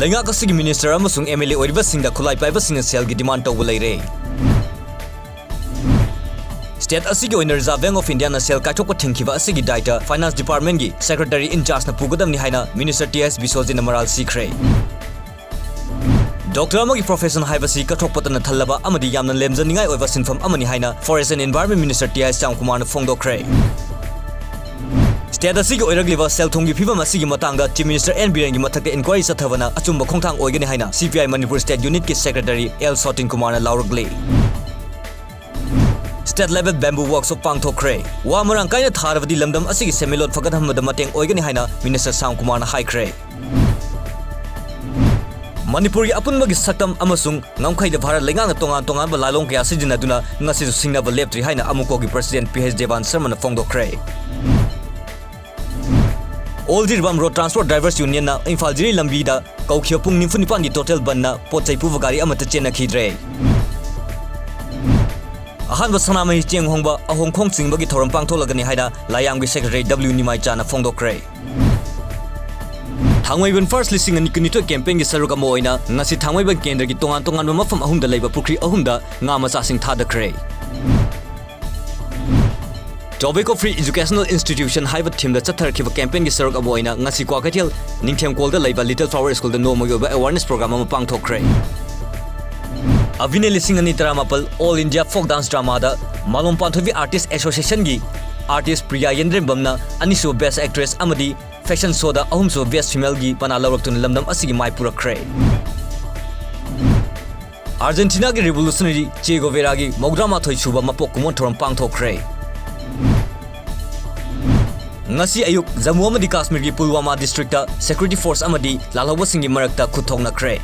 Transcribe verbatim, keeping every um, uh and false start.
ꯂꯩꯉꯥꯛ ꯑꯁꯤꯒꯤ minister ꯑꯃꯁꯨꯡ MLA ꯑꯣꯏꯔꯤꯕꯁꯤꯡꯗ ꯈꯨꯠꯂꯥꯏ ꯄꯥꯏꯕꯁꯤꯡꯅ ꯁꯦꯜꯒꯤ demand ꯇꯧꯕ ꯂꯩꯔꯦ꯫ State ꯑꯁꯤꯒꯤ ꯑꯣꯏꯅ Reserve Bank of Indiaꯅ ꯁꯦꯜ ꯀꯥꯏꯊꯣꯛꯄ ꯊꯤꯡꯈꯤꯕ ꯑꯁꯤꯒꯤ ꯗꯥꯏꯇ Finance Departmentꯀꯤ Secretary in chargeꯅ ꯄꯨꯒꯗꯕꯅꯤ ꯍꯥꯏꯅ Minister ꯇꯤ ꯑꯦꯁ ꯕꯤꯁ꯭ꯋꯖꯤꯠꯅ ꯃꯔꯥꯜ ꯁꯤꯈ꯭ꯔꯦ꯫ Doctor ꯑꯃꯒꯤ profession ꯍꯥꯏꯕꯁꯤ ꯀꯠꯊꯣꯛꯄꯇꯅ ꯊꯜꯂꯕ ꯑꯃꯗꯤ ꯌꯥꯝꯅ ꯂꯦꯝꯖꯅꯤꯡꯉꯥꯏ ꯑꯣꯏꯕ ꯁꯤꯟꯐꯝ ꯑꯃꯅꯤ ꯍꯥꯏꯅ Forest and Environment Minister T I ꯁ꯭ꯌꯥꯝꯀꯨꯃꯥꯔꯅ ꯐꯣꯡꯗꯣꯛꯈ꯭ꯔꯦ꯫ State ꯑꯁꯤꯒꯤ ꯑꯣꯏꯔꯛꯂꯤꯕ ꯁꯦꯜ ꯊꯨꯝꯒꯤ ꯐꯤꯕꯝ ꯑꯁꯤꯒꯤ ꯃꯇꯥꯡꯗ Chief Minister ꯑꯦꯟ ꯕꯤꯔꯦꯟꯒꯤ ꯃꯊꯛꯇ inquiry ꯆꯠꯊꯕꯅ ꯑꯆꯨꯝꯕ ꯈꯣꯡꯊꯥꯡ ꯑꯣꯏꯒꯅꯤ ꯍꯥꯏꯅ C P I Manipur State Unitꯀꯤ Secretary ꯑꯦꯜ ꯁꯣꯇꯤꯟ ꯀꯨꯃꯥꯔꯅ ꯂꯥꯎꯔꯛꯂꯤ꯫ State level bamboo workshop ꯄꯥꯡꯊꯣꯛꯈ꯭ꯔꯦ꯫ ꯋꯥ ꯃꯔꯥꯡ ꯀꯥꯏꯅ ꯊꯥꯔꯕꯗꯤ ꯂꯝꯗꯝ ꯑꯁꯤꯒꯤ ꯁꯦꯟꯃꯤꯠꯂꯣꯟ ꯐꯒꯠꯍꯟꯕꯗ ꯃꯇꯦꯡ ꯑꯣꯏꯒꯅꯤ ꯍꯥꯏꯅ Minister ꯁ꯭ꯌꯥꯝ ꯀꯨꯃꯥꯔꯅ ꯍꯥꯏꯈ꯭ꯔꯦ꯫ ꯃꯅꯤꯄꯨꯔꯒꯤ ꯑꯄꯨꯟꯕꯒꯤ ꯁꯛꯇꯝ ꯑꯃꯁꯨꯡ ꯉꯝꯈꯩꯗ ꯚꯥꯔꯠ ꯂꯩꯉꯥꯛꯅ ꯇꯣꯉꯥꯟ ꯇꯣꯉꯥꯟꯕ ꯂꯥꯂꯣꯡ ꯀꯌꯥ ꯁꯤꯖꯤꯟꯅꯗꯨꯅ ꯉꯁꯤꯁꯨ ꯁꯤꯡꯅꯕ ꯂꯦꯞꯇ꯭ꯔꯤ ꯍꯥꯏꯅ ꯑꯃꯨꯛꯀꯣꯒꯤ President ꯄꯤ ꯑꯩꯆ ꯗꯦꯕꯥꯟ ꯁꯔꯃꯅ ꯐꯣꯡꯗꯣꯛꯈ꯭ꯔꯦ꯫ All Jiribam Road Transport Drivers Unionꯅ ꯏꯝꯐꯥꯜ ꯖꯤꯔꯤ ꯂꯝꯕꯤꯗ ꯀꯧꯈꯤꯕ ꯄꯨꯡ ꯅꯤꯐꯨ ꯅꯤꯄꯥꯟꯒꯤ total ꯕꯟꯗꯅ ꯄꯣꯠ ꯆꯩ ꯄꯨꯕ ꯒꯥꯔꯤ ꯑꯃꯠꯇ ꯆꯦꯟꯅꯈꯤꯗ꯭ꯔꯦ꯫ ꯑꯍꯥꯟꯕ ꯁꯅꯥꯃꯍꯤ ꯆꯦꯡ ꯍꯣꯡꯕ ꯑꯍꯣꯡ ꯈꯣꯡ ꯆꯤꯡꯕꯒꯤ ꯊꯧꯔꯝ ꯄꯥꯡꯊꯣꯛꯂꯒꯅꯤ ꯍꯥꯏꯅ ꯂꯥꯏꯌꯥꯝꯒꯤ Secretary ꯗꯕ꯭ꯂꯤꯎ ꯅꯤꯃꯥꯏꯆꯥꯅ ꯐꯣꯡꯗꯣꯛꯈ꯭ꯔꯦ꯫ ꯊꯥꯡꯃꯩꯕꯟ First ꯂꯤꯁꯤꯡ ꯑꯅꯤ ꯀꯨꯟꯅꯤꯊꯣꯏ campaignꯒꯤ ꯁꯔꯨꯛ ꯑꯃ ꯑꯣꯏꯅ ꯉꯁꯤ ꯊꯥꯡꯃꯩꯕꯟ ꯀꯦꯟꯗ꯭ꯔꯒꯤ ꯇꯣꯉꯥꯟ ꯇꯣꯉꯥꯟꯕ ꯃꯐꯝ ꯑꯍꯨꯝꯗ ꯂꯩꯕ ꯄꯨꯈ꯭ꯔꯤ ꯑꯍꯨꯝꯗ ꯉꯥ ꯃꯆꯥꯁꯤꯡ ꯊꯥꯗꯈ꯭ꯔꯦ꯫ Tobacco Free Educational Institution ꯍꯥꯏꯕ themeꯗ ꯆꯠꯊꯔꯛꯈꯤꯕ campaignꯒꯤ ꯁꯔꯨꯛ ꯑꯃ ꯑꯣꯏꯅ ꯉꯁꯤ ꯀ꯭ꯋꯥꯀꯩꯊꯦꯜ ꯅꯤꯡꯊꯦꯝꯀꯣꯜꯗ ꯂꯩꯕ Little Flower Schoolꯗ ꯅꯣꯡꯃꯒꯤ ꯑꯣꯏꯕ awareness program ꯑꯃ ꯄꯥꯡꯊꯣꯛꯈ꯭ꯔꯦ꯫ ꯑꯕꯤꯅꯦ ꯂꯤꯁꯤꯡ ꯑꯅꯤ ꯇꯔꯥꯃꯥꯄꯜ All India Folk Dance Dramaꯗ ꯃꯥꯂꯣꯝ ꯄꯥꯟꯊꯣꯏꯕꯤ Artist Associationꯒꯤ artist ꯄ꯭ꯔꯤꯌꯥ ꯌꯦꯟꯗ꯭ꯔꯦꯝꯕꯝꯅ ꯑꯅꯤꯁꯨꯕ Best Actress ꯑꯃꯗꯤ fashion showꯗ ꯑꯍꯨꯝꯁꯨꯕ Best Femaleꯒꯤ ꯃꯅꯥ ꯂꯧꯔꯛꯇꯨꯅ ꯂꯝꯗꯝ ꯑꯁꯤꯒꯤ ꯃꯥꯏ ꯄꯨꯔꯛꯈ꯭ꯔꯦ꯫ Argentinaꯒꯤ revolutionary Che Guevaraꯒꯤ ꯃꯧꯗ꯭ꯔꯥ ꯃꯥꯊꯣꯏ ꯁꯨꯕ ꯃꯄꯣꯛ ꯀꯨꯝꯑꯣꯟ ꯊꯧꯔꯝ ꯄꯥꯡꯊꯣꯛꯈ꯭ꯔꯦ꯫ ꯉꯁꯤ ꯑꯌꯨꯛ ꯖꯝꯃꯨ ꯑꯃꯗꯤ ꯀꯥꯁꯃꯤꯔꯒꯤ ꯄꯨꯜꯋꯥꯃꯥ districtꯇ security force ꯑꯃꯗꯤ ꯂꯥꯜꯍꯧꯕꯁꯤꯡꯒꯤ ꯃꯔꯛꯇ ꯈꯨꯠ ꯊꯣꯛꯅꯈ꯭ꯔꯦ꯫